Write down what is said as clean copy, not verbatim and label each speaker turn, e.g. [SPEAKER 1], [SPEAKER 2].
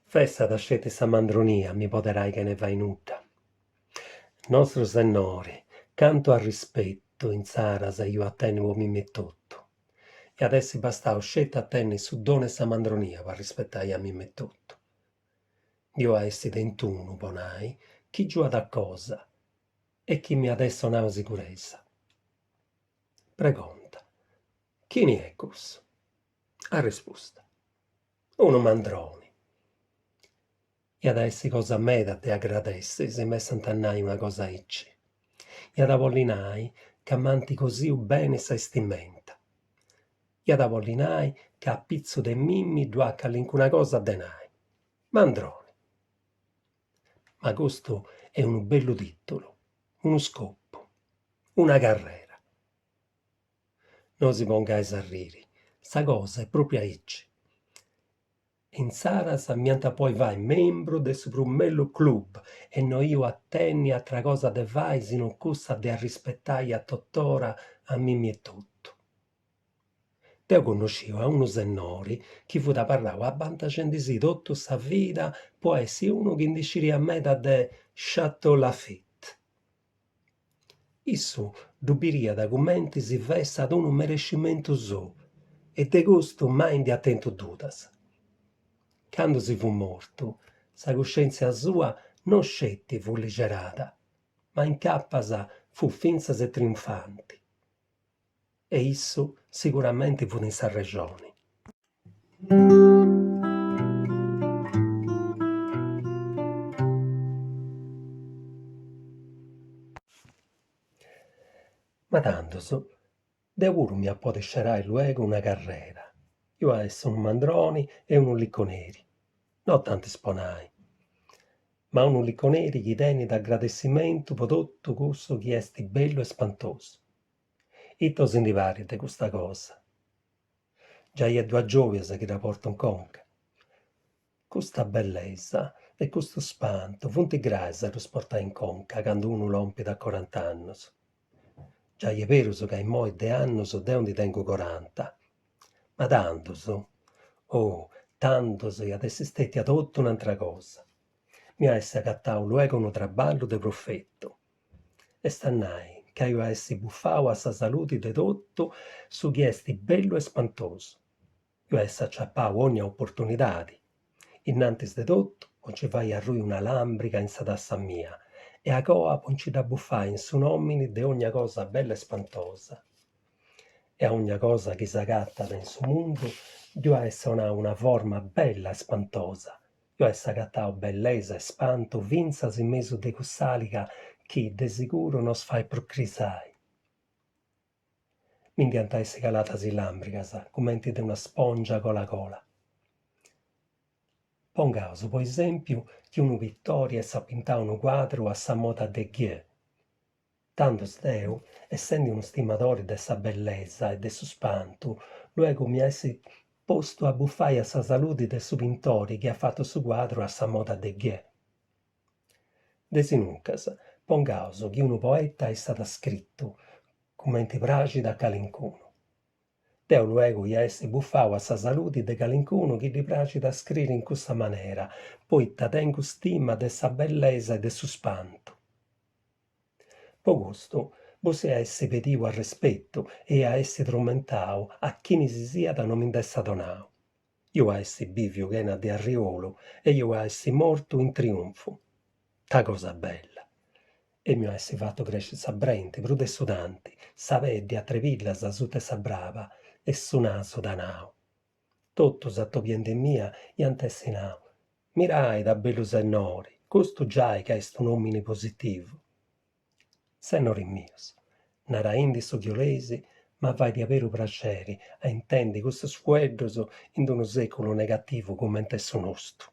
[SPEAKER 1] Fessat sceti sa mandronia a mi poderai chene fai nudda. Nostru Sennori, cantu arrispetu intzaras iu a tenni po mimi etotu. Iat essi bastau sceti a tenni su donu 'e sa mandronia po arrispetai a mimi etotu. Nd'iu a essi tentu unu, po nai, chi giuat a cosa e chi m'iat essi 'onau siguresa. Pregonta, chini est cussu? Arrespusta, unu mandroni. Iat a essi cosa meda de agradessi si m'essant a nai una cosa aici. Iat a bolli nai ca m'ant cosiu beni sa 'estimenta. Iat a bolli nai ca a pitzu de mimi ddu at calincuna cosa de nai. Mandroni. Ma custu est unu bellu tìtulu, unu scopu, una carrera. No si pongais a riri, sa cosa est pròpriu aici. Intzaras m'iant a podi fai membru de su prus mellus club e no iu a tenni atra cosa de fai si no cussa de arrispetai a totora a mimi etotu. Deu connosciu a unu sennori chi fut abarrau abantaxendisì totu sa vida po essi unu chi ndi sciriat meda de Château Lafite. Issu ddu biriat cumenti si fessat unu merescimentu suu e de custu mai nd'iat tentu dudas. Candu si fut mortu, sa cuscèntzia sua non sceti fut lixerada, ma incapas fut fintzas e triunfanti. E issu siguramenti fut in s'arrexoni. Ma tandus, deu puru m'ia a podi scerai luegu una carrera, iu a essi unu mandroni e unu liconeri, no tantis po nai, ma unu liconeri chi tenit agradessimentu po totu cussu chi est bellu e spantosu. Ita si ndi parit de custa cosa? Giai est duas giobias chi dda portu in conca. Custa bellesa e custu spantu funt grais a ddus portai in conca candu unu lompit a corant'annus. Giai est berus ca immoi de annus deu ndi tengu coranta. Ma tandus, oh, tandus iat essi stetia totu un'antra cosa. M'ia essi agatau luego unu traballu de profetu. Est a nai ca iu a essi bufau a sa saludi de totu su chi est bellu e spantosu. Iu a essi aciapau ònnia oportunidadi, innantis de totu po nci fai arrui una làmbriga in sa tassa mia e agoa po nci dda bufai in su nòmini de ònnia cosa bella e spantosa. E a ònnia cosa chi s'agatat in su mundu dd'iu a essi 'onau una forma bella e spantosa Iu a essi agatau bellesa e spantu fintzas in mesu de cuss'àliga chi, de siguru, nos fait prus crisai. Mi nd'iant a essi caladas is làmbrigas, cumenti de una spòngia cola cola. Pongaus, po esèmpiu, chi unu pitori essat pintau unu cuadru a sa moda de Goethe. Tandus deu, essendi unu stimadori de sa bellesa e de su spantu, luegu m'ia essi postu a bufai a sa saludi de su pintori chi at fatu su cuadru a sa moda de Goethe. De sinuncas, pongaus chi unu poeta essat scritu, cumenti praxit a calincunu. Deu luegu ia essi bufau a sa saludi de calincunu chi ddi praxit a scriri in cussa manera, poita tengu stima de sa bellesa e de su spantu. Po custu, bos ia essi pediu arrespetu e ia essi trumentau a chini si siat no mi nd'essat donau. Iu a essi bìviu chena de arriolu e iu a essi mortu in triunfu. Ta cosa bella! Emu a essi fatu cresci sa brenti prus de su tanti, sa peddi a trebillas asuta 'e sa braba e su nasu tanau. Totus atobiendimia iant essi nau, Mirai ita bellu sennori, custu giai ca est un'omini positivu. Sennoris mius, naraindi su chi 'oleis, ma fait diaberu praxeri a intendi custus fueddus in unu seculu negativu cumenti est su nostu.